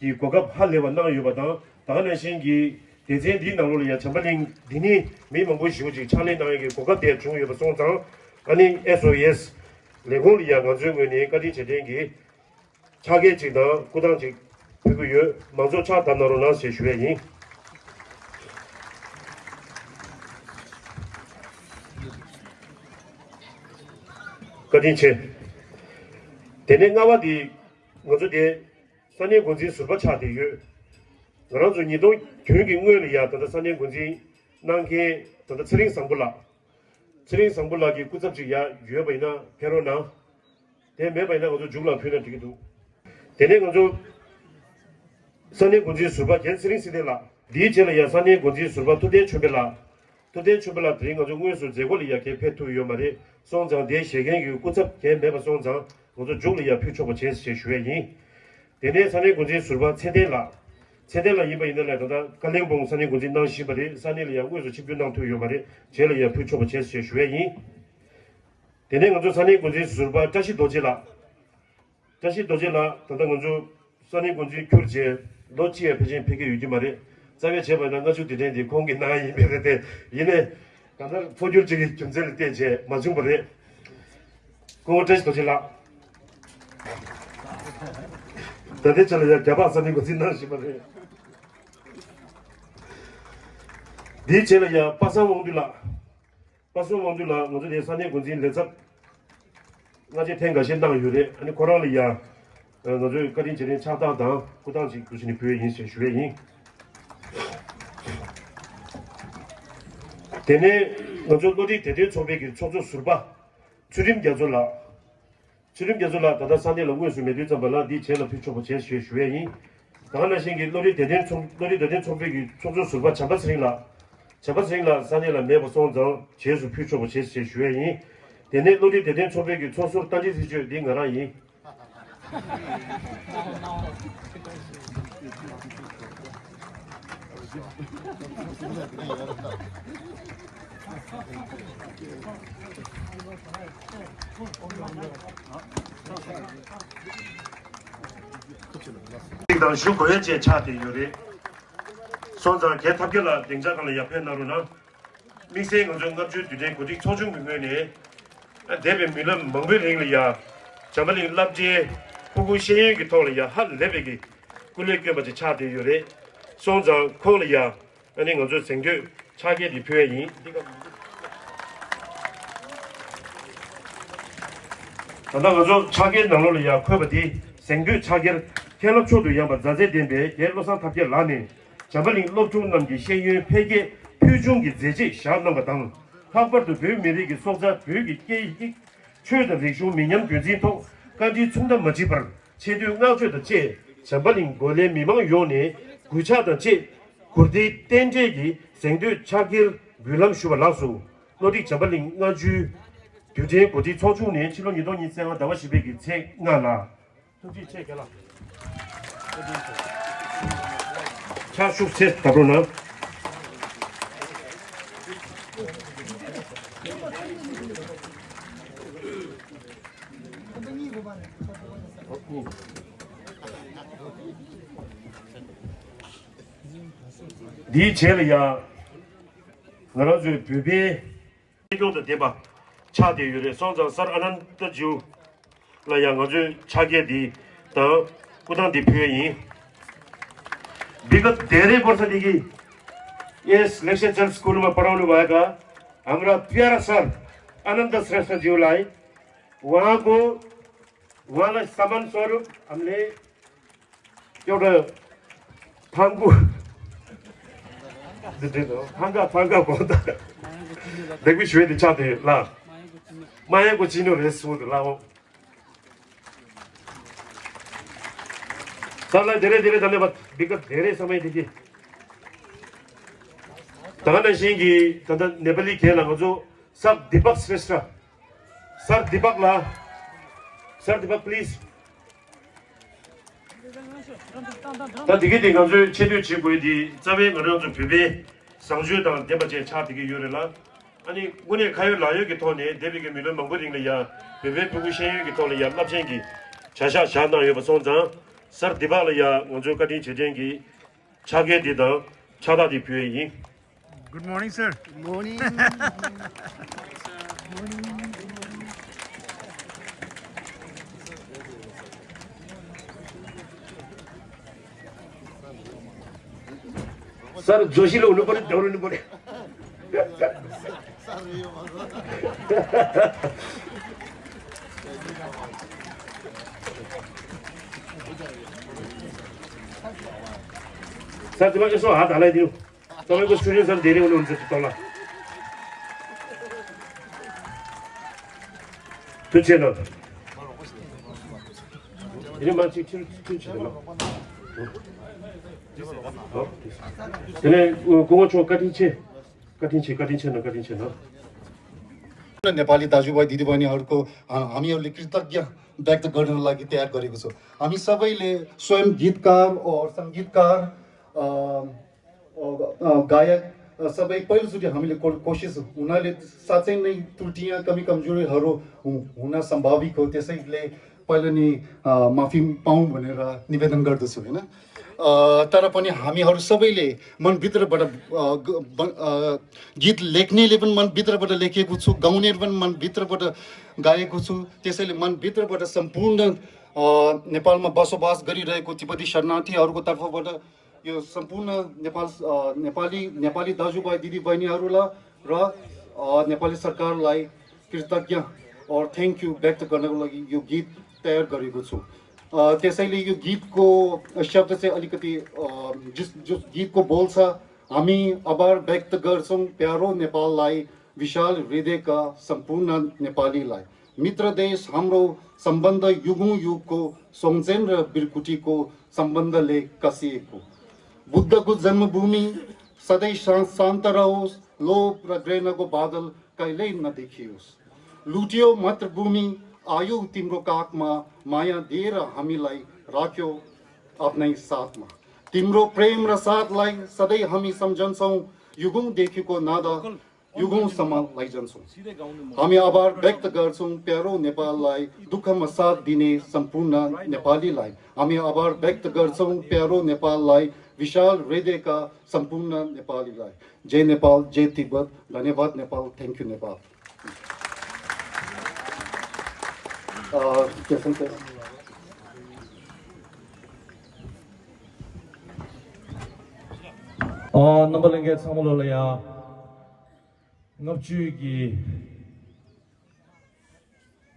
གི་གོ་སྐབས་ཧ་ལས་པ་གནང་ཡོད་པ་དང་། ད་ག་ནང་བཞིན་གྱི་སྡེ་ཚན་འདིའི་ནང་ལོགས་ལ་ཡ་བྱམས་པ་གླིང་འདི་ནི་མི་མང་པོ་ཞེ་པོ་ཅིག་ཕྱག་ལས་གནང་ཡས་ཀྱི་གོ་སྐབས་དེ་བྱུང་ཡོད་པ་སོང་ཙང་། ཨ་ནི་ཨེས་ཨོ་ཨེས་ལས་ཁུངས་ལ་ཡ་ང་ཚོའི་ངོས་ནས་བཀའ་དྲིན་རྗེས་དྲན་གྱི་ཕྱག་འཁྱེར་གཅིག་དང་སྐུ་ཐང་གཅིག་ཕུལ་གྱི་ཡོད། མང་ཚོགས་ཕྱག་བཏབ་གནང་རོགས་གནང་ཞེས་ཞུ་ཡས་ཡིན། བཀའ་དྲིན་ཆེ། དེ་ནས་ལྔ་པ་དེ་ང་ཚོ་དེ་ས་གནས་འགོ་འཛིན་ཟུར་པ་ཆགས་བསྡད་ཡོད། ང་རང་ཚོ་ཉིས་སྟོང་བདུན་གྱི་སྔོན་ལ་ཡ་ད་ལྟ་ས་གནས་འགོ་འཛིན་གནང་མཁན་ད་ལྟ་ཚེ་རིང་བཟང་པོ་ལགས། ཚེ་རིང་བཟང་པོ་ལགས་ཀྱི་སྐུ་ཚབ་ཅིག་ཡ་ཡོད་པ་ཡིན་ན་ཕེབས་རོགས་གནང་། དེ་མེད་པ་ཡིན་ན་ང་ཚོ་མཇུག་ལ་ཕུལ་ན་འགྲིག་གི་འདུག་དེ་ནས་ང་ཚོ་ས་གནས་འགོ་འཛིན་ཟུར་པ་རྒན་ཚེ་རིང་སྲིད་ལྡན་ལགས། འདིའི་རྗེས་ལ་ཡ་ས་གནས་འགོ་འཛིན་ཟུར་པ་ཐུབ་བསྟན་ཆོས་འཕེལ་ལགས། ཐུབ་བསྟན་ཆོས་འཕེལ་ལགས་དེ་རིང་ང་ཚོ་དངོས་སུ་མཛད་སྒོ་ལ་ཡ་གས་ཕེབས་ཐུབ་ཡོད་མ་རེད། སོང་ཙང་དེའི་བཞེས་མཁན་གྱི་སྐུ་ཚབ་རྒན་མེད་པ་སོང་ཙང་ང་ཚོ་མཇུག་ལ་ཡ་ཕུལ་ཆོག་པ་བྱས་ཞེས་ཞུ་ཡས་ཡིན། དེ་ནས་ས་གནས་འགོ་འཛིན་ཟུར་པ་ཚེ་བརྟན་ལགས། ཚེ་བརྟན་ལགས་ཡིན་པ་ཡིན་ན་ལས་ད་ལྟ་བཀའ་བློན་སྦོམ་ས་གནས་འགོ་འཛིན་གནང་བཞིན་པ་རེད། ས་གནས་ལ་ཡང་དངོས་སུ་ཆིབས་བསྒྱུར་གནང་ཐུབ་ཡོད་མ་རེད། རྗེས་ལ་ཡང་ཕུལ་ཆོག་པ་བྱས་ཞེས་ཞུ་ཡས་ཡིན། དེ་ནས་ང་ཚོ་ས་གནས་འགོ་འཛིན་ཟུར་པ་བཀྲ་ཤིས་རྡོ་རྗེ་ལགས། བཀྲ་ཤིས་རྡོ་རྗེ་ལགས་ད་ལྟ་ང་ཚོ་ས་གནས་འགོ་འཛིན་གྱུར་རྗེས་ལོ་གཅིག་ཡང་ཕལ་ཆེར་ཕེབས་ཀྱི་ཡོད་ཀྱི་མ་རེད། རྩ་བའི་བྱས་པ་ཡིན་ན་སྔ་ཕྱི་དེ་དྲན་དེ་ཁོང་གི་གནང་ཡིན་པས་རེད་དེ། ཡིན་ནའི་གང་ལྟར་འཕོ་འགྱུར་ཅིག་གི་རྒྱུ་མཚན་ལ་བརྟེན་བྱས་མ་བྱུང་བ་རེད། སྐུ་ངོ་བཀྲ་ཤིས་རྡོ་རྗེ་ལགས། ད་ལྟའི་ཆ་ལ་ཡང་རྒྱ་ཕག་ས་གནས་འགོ་འཛིན་གནང་བཞིན་པ་རེད། འདིའི་རྗེས་ལ་ཡང་པ་སངས་དབང་འདུས་ལགས། པ་སངས་དབང་འདུས་ལགས་ང་ཚོ་དེ་ས་གནས་འགོ་འཛིན་ལས་ཚབ་སྔ་རྗེས་ཐེངས་འགའ་ཤས་གནང་ཡོད་རེད། ཨ་ནི་ཁོ་རང་ལ་ཡང་ང་ཚོའི་བཀའ་དྲིན་རྗེས་དྲན་ཕྱག་རྟགས་དང་སྐུ་ཐང་ཅིག་འདུག་བྱས་ནས་ཕུལ་ཡས་ཡིན་ཞེས་ཞུ་ཡས་ཡིན། དེ་ནས་ང་ཚོ་བློ་འདྲི་བདེ་དོན་ཚོགས་པའི་གི་ཚོགས་གཙོ་ཟུར་པ་ཚུལ་ཁྲིམས་རྒྱ་མཚོ་ལགས། ཚུལ་ཁྲིམས་རྒྱ་མཚོ་ལགས་ད་ལྟ་ས་གནས་ལ་དངོས་སུ་མེད་དུས་ཙམ་པ་ལ་འདིའི་རྗེས་ལ་ཕུལ་ཆོག་པ་བྱས་ཞེས་ཞུ་ཡས་ཡིན། ད་ག་ནང་བཞིན་གྱི་བློ་འདྲི་བདེ་དོན་ཚོགས་བློ་འདྲི་བདེ་དོན་ཚོགས་པའི་གི་ཚོགས་གཙོ་ཟུར་པ་བྱམས་པ་ཚེ་རིང་ལགས། བྱམས་པ་ཚེ་རིང་ལགས་ས་གནས་ལ་མེད་པ་སོང་ཙང་རྗེས་སུ་ཕུལ་ཆོག་པ་བྱས་ཞེས་ཞུ་ཡས་ཡིན། དེ་ནས་བློ་འདྲི་བདེ་དོན་ཚོགས་པའི་གི་ཚོགས་ཟུར་རྟ་མགྲིན་ཚེ་ཆོས་འདི་ང་རང་ཡིན། དང་ཞུ་དགོས་ཡས་བཅས་ཆགས་བསྡད་ཡོད་རེད། སོང་ཙང་རྒན་ཐབས་མཁས་ལགས་སྡིངས་ཆ་སྒང་ལ་ཡར་ཕེབས་གནང་རོགས་གནང་། དམིགས་བསལ་ང་ཚོའི་ལྔ་བཅུའི་དུས་དྲན་གོ་སྒྲིག་ཚོགས་ཆུང་གི་ངོས་ནས། འདས་པའི་མི་ལོ་མང་པོའི་རིང་ལ་ཡ། བྱམས་པ་གླིང་སློབ་གྲྭའི་ཕྲུ་གུ་ཤེས་ཡོན་གྱི་ཐོག་ལ་ཡ་ཧ་ལས་པའི་གི་སྐུ་ལས་བསྐྱོན་པ་ཅིག་ཆགས་བསྡད་ཡོད་རེད། སོང་ཙང་ཁོང་ལ་ཡ། ཨ་ནི་ང་ཚོས་གཟེངས་བསྟོད་ཕྱག་འཁྱེར་འདི་ཕུལ་ཡས་ཡིན། ད་ལྟ་ང་ཚོ་ཕྱག་འཁྱེར་ནང་ལོགས་ལ་ཡ་འཁོད་པ་འདི་གཟེངས་བསྟོད་ཕྱག་འཁྱེར་མཁན་སློབ་མཆོག་ཏུ་ཡངས་པ་མཛའ་བརྩེ་ལྡན་པའི་རྒན་བློ་བཟང་ཐབས་མཁས་ལགས་ནས། བྱམས་པ་གླིང་སློབ་ཕྲུག་རྣམས་ཀྱི་ཤེས་ཡོན་འཕེལ་རྒྱས་ཕུལ་བྱུང་གི་མཛད་རྗེས་བཞག་གནང་བ་དང་ ལྷག་པར་དུ་བོད་མི་རིགས་ཀྱི་སྲོག་རྩ་བོད་ཀྱི་སྐད་ཡིག་ཆོས་དང་རིག་གཞུང་མི་ཉམས་རྒྱུན་འཛིན་ཐོག་བཀའ་དྲིན་མཚུངས་ཟླ་མ་མཆིས་པར་ཆེ་བསྟོད་བསྔགས་བརྗོད་དང་བཅས་བྱམས་པ་གླིང་གོ་ལའི་མི་མང་ཡོངས་ནས་གུས་ཕྱག་དང་བཅས་གུར་དེའི་རྟེན་འབྲེལ་གྱི་གཟེངས་བསྟོད་ཕྱག་འཁྱེར་འབུལ་ལམ་ཞུ་བ་ལགས་སོ། བློ་གྲོས་བྱམས་པ་གླིང་སྔ་འགྱུར་རྡུལ་ཕྲན་འགོ་ཁྲིད་ཚོགས་ཆུང་ནས་ཕྱི་ལོ་ཉིས་སྟོང་ཉི་ཤུ་རྩ་ལྔ་ཟླ་བ་བཞི་པའི་གི་ཚེས་ལྔ་ལ། ཐུགས་རྗེ་ཆེ་རྒན་ལགས། ཕྱག་ཤུགས་ཆེ་ད་རུང་ན། འདིའི་རྗེས་ལ་ཡང་ང་རང་ཚོའི་བོད་པའི། གནས་སྐྱོང་དང་ལྡན་པ་ཆགས་བསྡད་ཡོད་རེད། སོང་ཙང་སར་ཨ་ནན་ཏ་ཇུ་ལ་ཡང་ང་ཚོས་ཕྱག་འཁྱེར་འདི་དང་སྐུ་ཐང་འདི་ཕུལ་ཡ་ཡིན། बिगत धेरै वर्षदेखि यस लेक्सेचर स्कुलमा पढाउनुभएका हाम्रा प्यारा सर अनन्त श्रेष्ठज्यूलाई उहाँको उहाँलाई सम्मान स्वरूप हामीले एउटा थाङ्गु थाङ्गा थाङ्गा भन्दा देख्मी छुए दि छाते ला मायाको चिनो रेस हो ला हो सरलाई धेरै धेरै धन्यवाद। विगत धेरै समयदेखि धगन सिंहकी तथा नेपाली खेल हाम्रो जो सर दीपक श्रेष्ठ सर दीपक ला सर दीपक प्लिज ད་དེ་གི་དེ་ང་ཚོའི་ཆེ་བསྟོད་བྱེད་དགོས་དེ་རྩ་བའི་ང་རང་ཚོ་བོད་པའི་བཟང་སྤྱོད་དང་ལྡན་པ་བཅས་ཆགས་བསྡད་ཀྱི་ཡོད་རེད་ལ། ཨ་ནི་དངོས་གནས་ཁ་ཡོད་ལག་ཡོད་ཀྱི་ཐོག་ནས་འདས་པའི་གི་མི་ལོ་མང་པོ་རིང་ལ་ཡ་བོད་པའི་ཕྲུ་གུ་ཤེས་ཡོན་གྱི་ཐོག་ལ་ཡ་རླབས་ཆེན་གྱི་བྱ་གཞག་བཞག་གནང་ཡོད་པ་སོང་ཙང་སར་འདི་བག་ལ་ཡ་ང་ཚོའི་བཀའ་དྲིན་རྗེས་དྲན་གྱི་ཕྱག་འཁྱེར་འདི་དང་ཕྱག་རྟགས་འདི་ཕུལ་ཡས་ཡིན། Good morning, sir. Morning. Sir जोशीले हुनु पर्यो, दौडिनु पर्यो। सर, तिमीलाई यसो हात हल्लाइदिनु। तपाईँको स्टुडेन्टहरू धेरै हुनुहुन्छ त्यो तल। त्यो चेन हो त। यिनी मान्छे ठुलो ठुलो छ त ल। हो। त्यसले को को छो कठिन छ। कठिन छ, कठिन छैन, कठिन छैन। नेपाली दाजुभाइ दिदीबहिनीहरूको, अ, हामीहरूले कृतज्ञ व्यक्त गर्नको लागि तयार गरेको छौँ। हामी सबैले स्वयं गीतकार और सङ्गीतकार, अ, अ, अ, गायक, अ, सबै पहिलोचोटि हामीले को-, कोसिस हुनाले साँच्चै नै त्रुटियाँ, कमी कमजोरीहरू हु-, हुन सम्भाविक हो। त्यसैले पहिला नै, अ, माफी पाऊँ भनेर निवेदन गर्दछु, होइन? अ, तर पनि हामीहरू सबैले मनभित्रबाट, अ, ग-, ब-, अ, गीत लेख्नेले पनि मनभित्रबाट लेखेको छु, गाउनेले पनि मनभित्रबाट गाएको छु। त्यसैले मनभित्रबाट सम्पूर्ण, अ, नेपालमा बसोबास गरिरहेको तिब्बती शरणार्थीहरूको तर्फबाट यो सम्पूर्ण नेपाल, अ, नेपाली, नेपाली दाजुभाइ दिदीबहिनीहरूलाई र, अ, नेपाली सरकारलाई कृतज्ञ और thank you व्यक्त गर्नको लागि यो गीत तयार गरेको छु। अ, त्यसैले यो गीतको शब्द चाहिँ अलिकति, अ, जस-, जो गीतको बोल छ, हामी आभार व्यक्त गर्छौँ प्यारो नेपाललाई, विशाल हृदयका सम्पूर्ण नेपालीलाई। मित्र देश हाम्रो सम्बन्ध युगौँ युगको सम्झेन र बिरकुटीको सम्बन्धले कसिएको। बुद्धको जन्मभूमि सधैँ शा-, शान्त रहोस्, लोभ र घृणाको बादल कहिल्यै नदेखियोस्। लुट्यो मातृभूमि आयो तिम्रो काखमा, माया दिएर हामीलाई राख्यो आफ्नै साथमा। तिम्रो प्रेम र साथलाई सधैँ हामी सम्झन्छौँ, युगौँदेखिको नाता युगौँसम्म लैजान्छौँ। हामी आभार व्यक्त गर्छौँ प्यारो नेपाललाई, दुःखमा साथ दिने सम्पूर्ण नेपालीलाई। हामी आभार व्यक्त गर्छौँ प्यारो नेपाललाई, विशाल हृदयका सम्पूर्ण नेपालीलाई। जय नेपाल, जय तिब्बत, धन्यवाद नेपाल, thank you नेपाल। अ, के छ, के छ? ཨ། རྣམ་པ་ལྷན་རྒྱས་ཚང་མ་ལོ་ལ་ཡ། ལྔ་བཅུའི་གི་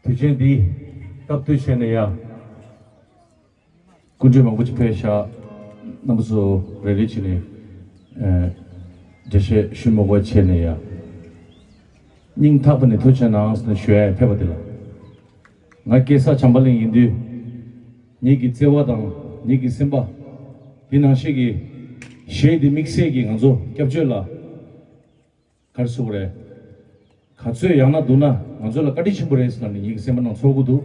དུས་ཆེན་འདི་སྐབས་དུས་བྱས་ནས་ཡ། སྐུ་མགྲོན་མང་པོ་ཅིག་ཕེབས་ཤག་རྣམ་པ་ཚོ་རེ་རེ་བྱས་ནས་ཨ། འགྲེལ་བཤད་ཞུ་མ་དགོས་བྱས་ནས་ཡ། སྙིང་ཐག་པ་ནས་ཐུགས་རྗེ་གནང་ཟེར་ཞུ་ཡ་ཕེབས་པ་དེ་ལ། ང་སྐྱེས་ས་བྱམས་པ་གླིང་ཡིན་དུས། ངེད་ཀྱི་བརྩེ་བ་དང་ངེད་ཀྱི་སེམས་པ། དེ་ནང་བཞིན་གྱི་གཞས་འདི་དམིགས་བསལ་གྱིས་ང་ཚོ་སྐྱབས་བཅོལ་ལ། ག་རེ་ཟེར་དགོས་རེད། ག་ཚོད་ཡག་ན་སྡུག་ན་ང་ཚོ་ལ་བཀའ་དྲིན་ཆེན་པོ་རེད་ཟེར་ནས་ངེད་ཀྱི་སེམས་པ་ནང་ཚོར་གྱི་འདུག་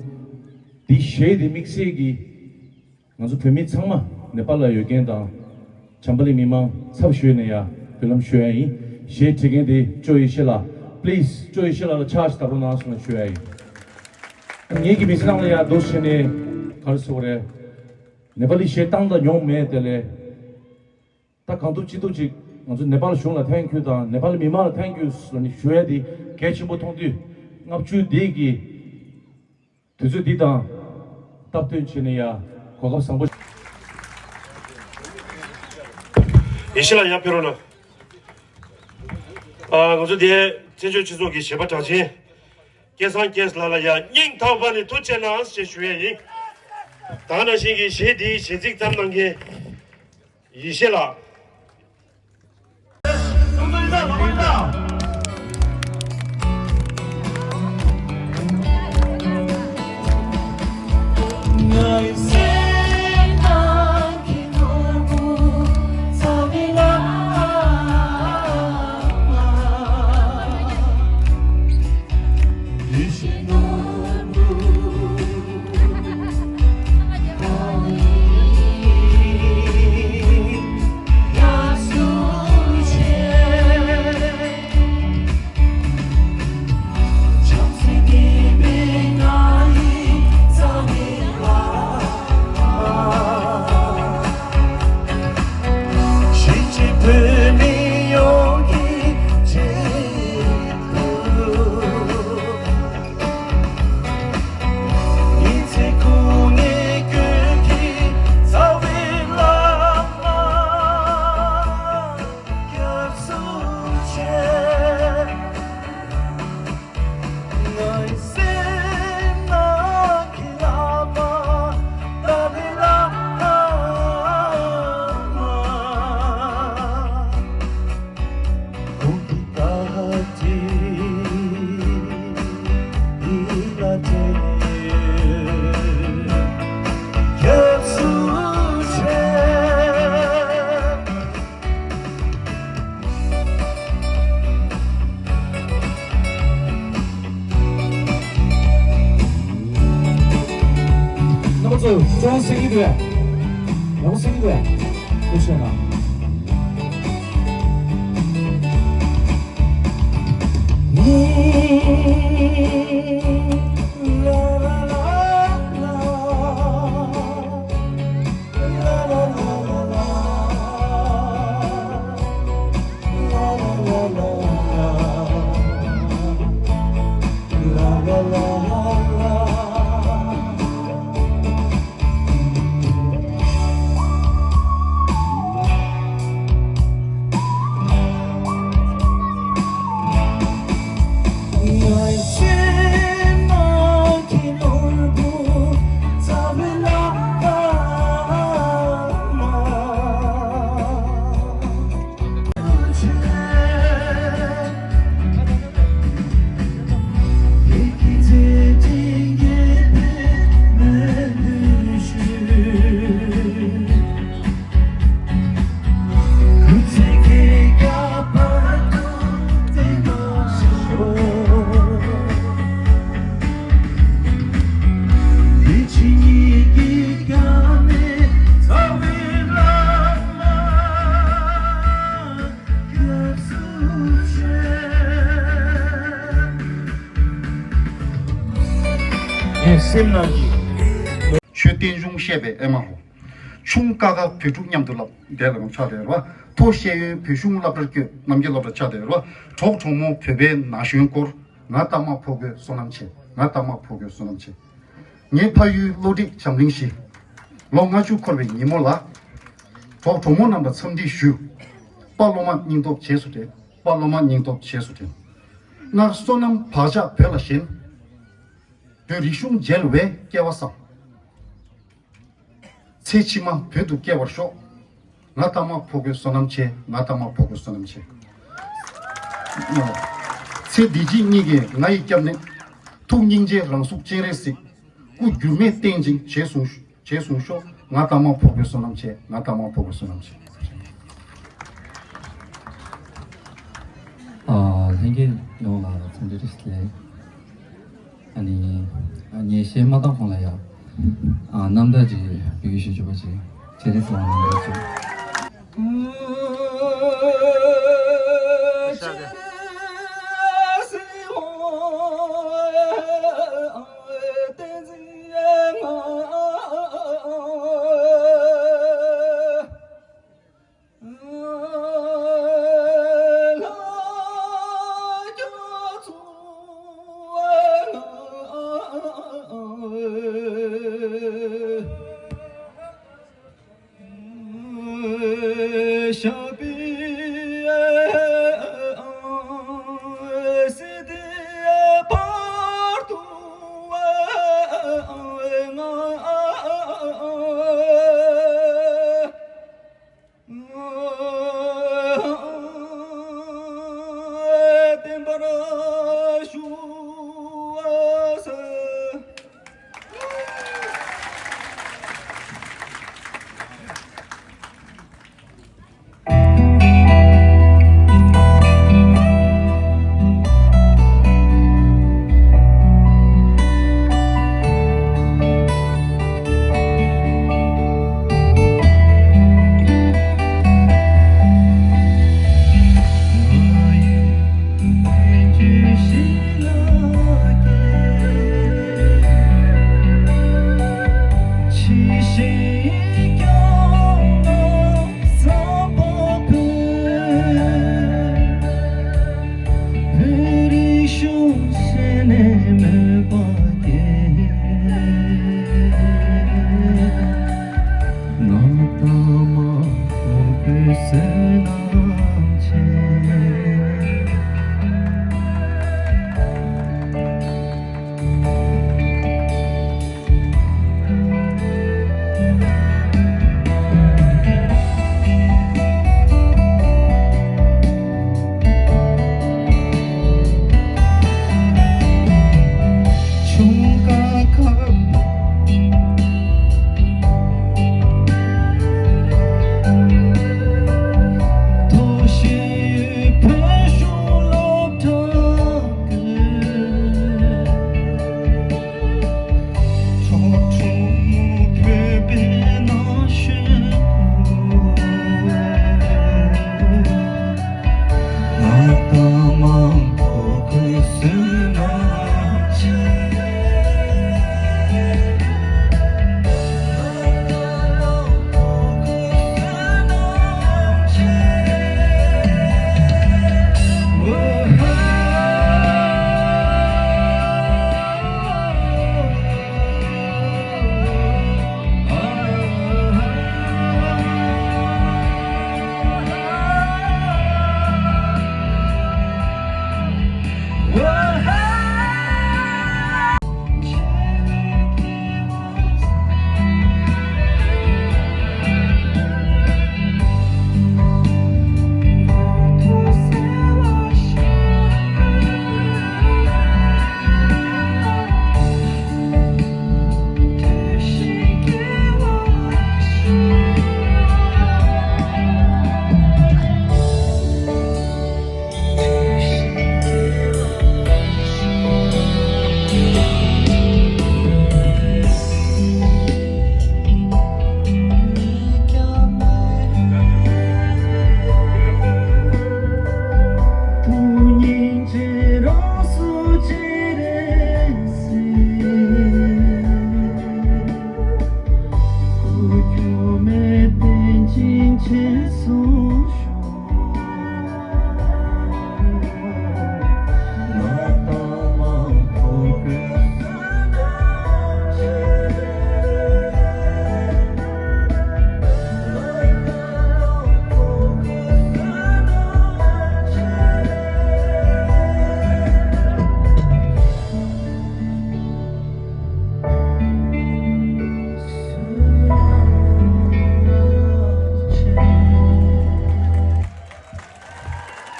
འདི་གཞས་འདི་དམིགས་བསལ་གྱིས། ང་ཚོ་བོད་མི་ཚང་མ་ནེ་པཱལ་ལ་ཡོད་མཁན་དང་། བྱམས་པ་གླིང་མི་མང་ཚབ་ཞུས་ནས་ཡ་འབུལ་ལམ་ཞུ་ཡ་ཡིན། གཞས་བྲིས་མཁན་དེ་ཅོ་ཡེ་ཤེས་ལགས། པི་ལི་སི་ཅོ་ཡེ་ཤེས་ལགས་ལ་ཕྱག་ཞིག་བརྡབ་རོགས་གནང་ཟེར་ནས་ཞུ་ཡ་ཡིན། ངེད་ཀྱི་མི་ཚེ་ནང་ལ་ཡ་འདུག་བྱས་ནས་ག་རེ་ཟེར་དགོས་རེད། ནེ་པཱ་ལི་གཞས་བཏང་དང་མྱོང་མེད་དེ་ལས། ད་གང་ཐུབ་ཅི་ཐུབ་ཅིག་ང་ཚོ་ནེ་པཱལ་གཞུང་ལ་ཐེང་ཀིའུ་དང་ནེ་པཱལ་མི་མང་ལ་ཐེང་ཀིའུ་ཟེར་ནས་ཞུ་ཡ་དེ་གལ་ཆེན་པོ་མཐོང་དུས། ལྔ་བཅུ་འདི་གི་དུས་ཚོད་འདི་དང་སྟབས་བསྟུན་བྱས་ནས་ཡ་གོ་སྐབས་བཟང་པོ། ཡེ་ཤེས་ལགས་ཡར་ཕེབས་རོགས་གནང་། ཨ། ང་ཚོ་དེ་བཙན་བྱོལ་སྤྱི་ཚོགས་ཀྱི་གཞས་པ་གྲགས་ཅན། སྐལ་བཟང་སྐྱིད་ལགས་ལ་ཡ་སྙིང་ཐག་པ་ནས་ཐུགས་རྗེ་གནང་ཞེས་ཞུ་ཡ་ཡིན། ད་ནང་བཞིན་གྱི་གཞས་འདིའི་གཞས་ཚིག་བརྩམས་གནང་མཁན། ཡེ་ཤེས་ལགས། རྣམ་པ་ཚོ་ཅུང་གསན་གྱི་འདུག་གས། ཡག་པོ་གསན་གྱི་འདུག་གས། ཐུགས་རྗེ་གནང་། ངས་སེམས་ནང་གི། ཆོས་བསྟན་གཞུང་བཤད་པའི་ཨེ་མ་ཧོ། ཆུང་ཀ་ཁ་བོད་ཕྲུག་མཉམ་དུ་ལབ་བསྡད་ལ་ཆགས་བསྡད་རེད་བ། མཐོ་ཤེས་ཡོན་བོད་གཞུང་སློབ་གྲྭར་བསྐྱོད་རྣམ་རྒྱལ་སློབ་གྲྭ་ཆགས་བསྡད་རེད་བ། གྲོགས་གྲོགས་མོ་བོད་པའི་ན་གཞོན་སྐོར། ང་རྟགས་མ་ཕོ་རྒོད་བསོད་ནམས་ཆེ། ང་རྟགས་མ་ཕོ་རྒོད་བསོད་ནམས་ཆེ། ངའི་ཕ་ཡུལ་བློ་གྲོས་འཇམ་གླིང་བཞི། ལོ་ལྔ་བཅུ་འཁོར་བའི་ཉིན་མོ་ལ། གྲོགས་གྲོགས་མོ་རྣམས་ལ་འཚམས་འདྲི་ཞུ། དཔའ་སློབ་མ་སྙིང་སྟོབས་རྗེས་སུ་དྲན། དཔའ་སློབ་མ་སྙིང་སྟོབས་རྗེས་སུ་དྲན། སྔར་བསོད་ནམས་བག་ཆགས་བོད་ལ་ཞེན། བོད་རིག་གཞུང་མཇལ་བས་སྐལ་བ་བཟང་། ཚེ་ཕྱི་མ་བོད་དུ་སྐྱེ་བར་ཤོག། ང་རྟགས་མ་ཕོ་རྒོད་བསོད་ནམས་ཆེ། ང་རྟགས་མ་ཕོ་རྒོད་བསོད་ནམས་ཆེ། ཚེ་འདི་ཕྱི་གཉིས་ཀྱི་ང་ཡི་སྐྱབས་གནས། ཐུགས་སྙིང་རྗེ་རང་གཟུགས་སྤྱན་རས་གཟིགས། སྐུ་འགྱུར་མེད་བརྟན་ཅིང་བྱས་གསུངས་ཤོག། བྱས་གསུངས་ཤོག། ང་དང་མ་འཕོ་བའི་བསོད་ནམས་ཆེ། ང་དང་མ་འཕོ་བའི་བསོད་ནམས་ཆེ། ཨ། ལྷན་རྒྱས་ཡོངས་ལ་འཚམས་འདྲི་བཀྲ་ཤིས་བདེ་ལེགས། ཨ་ནི། ཨ། ངས་གཞས་མ་བཏང་གོང་ལ་ཡ། ཨ། རྣམ་ཐར་ཅིག་བོད་ཡིག་ཞུ་ཆོག་པ་ཅིག་བྱས་རེད་སོང་རྣམ་ཐར་ཅིག་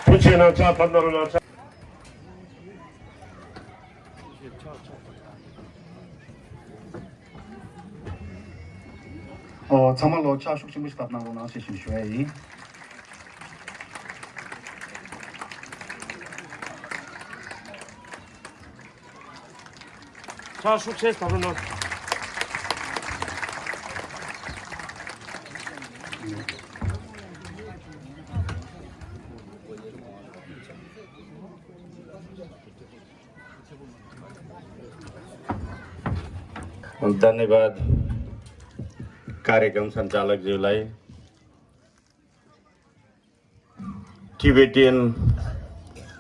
ཐུགས་རྗེ་གནང་། ཕྱག་ཐམ་ནང་ལ་ཕྱག་ཨོ། ཚང་མ་ལོ་ཕྱག་ཤུགས་ཆེན་པོ་ཞིག་བཏབ་གནང་རོགས་གནང་ཞེས་ཞུ་ཞུ་ཡ་ཡིན། ཕྱག་ཤུགས་ཆེ་བཏབ་རོགས་གནང་། धन्यवाद कार्यक्रम सञ्चालकज्यूलाई। टिबेटियन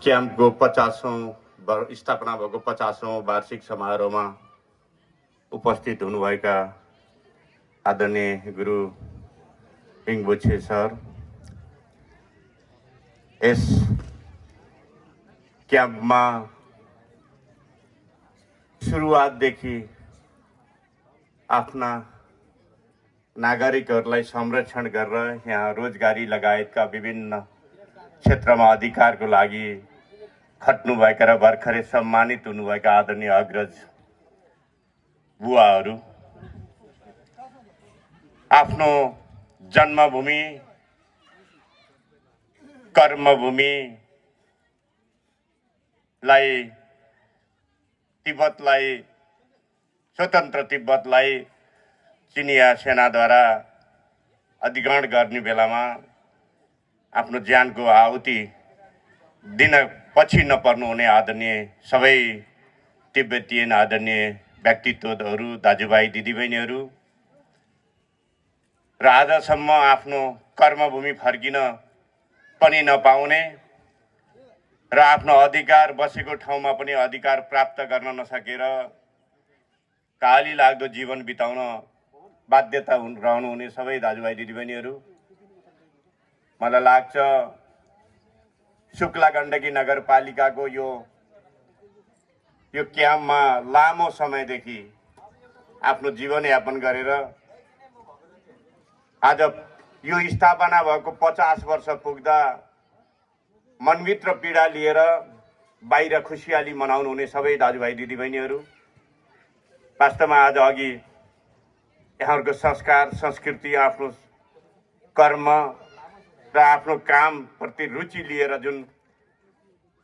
क्याम्पको पचासौँ वर-, स्थापना भएको पचासौँ वार्षिक समारोहमा उपस्थित हुनुभएका आदरणीय गुरु रिम्पोछे सर, यस क्याम्पमा सुरुवातदेखि आफ्ना नागरिकहरूलाई संरक्षण गरेर यहाँ रोजगारी लगायतका विभिन्न क्षेत्रमा अधिकारको लागि खट्नुभएका र भर्खरै सम्मानित हुनुभएका आदरणीय अग्रज बुवाहरू, आफ्नो जन्मभूमि, कर्मभूमिलाई, तिब्बतलाई, स्वतन्त्र तिब्बतलाई चिनिया सेनाद्वारा अधिग्रहण गर्ने बेलामा आफ्नो ज्यानको आहुति दिन पछि नपर्नुहुने आदरणीय सबै तिब्बतियन आदरणीय व्यक्तित्वहरू, दाजुभाइ दिदीबहिनीहरू, र आजसम्म आफ्नो कर्मभूमि फर्किन पनि नपाउने र आफ्नो अधिकार बसेको ठाउँमा पनि अधिकार प्राप्त गर्न नसकेर काली लाग्दो जीवन बिताउन बाध्यता हुन-, रहनुहुने सबै दाजुभाइ दिदीबहिनीहरू, मलाई लाग्छ, शुक्ला गण्डकी नगरपालिकाको यो, यो क्याम्पमा लामो समयदेखि आफ्नो जीवनयापन गरेर आज यो स्थापना भएको पचास वर्ष पुग्दा मनभित्र पीडा लिएर बाहिर खुसियाली मनाउनुहुने सबै दाजुभाइ दिदीबहिनीहरू, वास्तवमा आज अघि यहाँहरूको संस्कार, संस्कृति, आफ्नो कर्म र आफ्नो कामप्रति रुचि लिएर जुन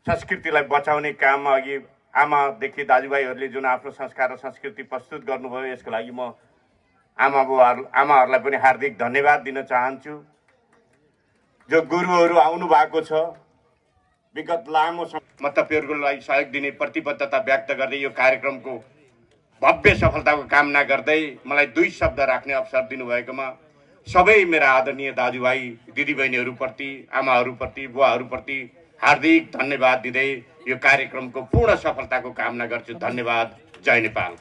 संस्कृतिलाई बचाउने काममा अघि आमादेखि दाजुभाइहरूले जुन आफ्नो संस्कार र संस्कृति प्रस्तुत गर्नुभयो, यसको लागि म आमा बुवाहरू, आमाहरूलाई पनि हार्दिक धन्यवाद दिन चाहन्छु। जो गुरुहरू आउनु भएको छ, विगत लामो सम-, म तपाईँहरूको लागि सहयोग दिने प्रतिबद्धता व्यक्त गर्दै यो कार्यक्रमको भव्य सफलताको कामना गर्दै मलाई दुई शब्द राख्ने अवसर दिनुभएकोमा सबै मेरा आदरणीय दाजुभाइ दिदीबहिनीहरूप्रति, आमाहरूप्रति, बुवाहरूप्रति हार्दिक धन्यवाद दिँदै यो कार्यक्रमको पूर्ण सफलताको कामना गर्छु। धन्यवाद। जय नेपाल।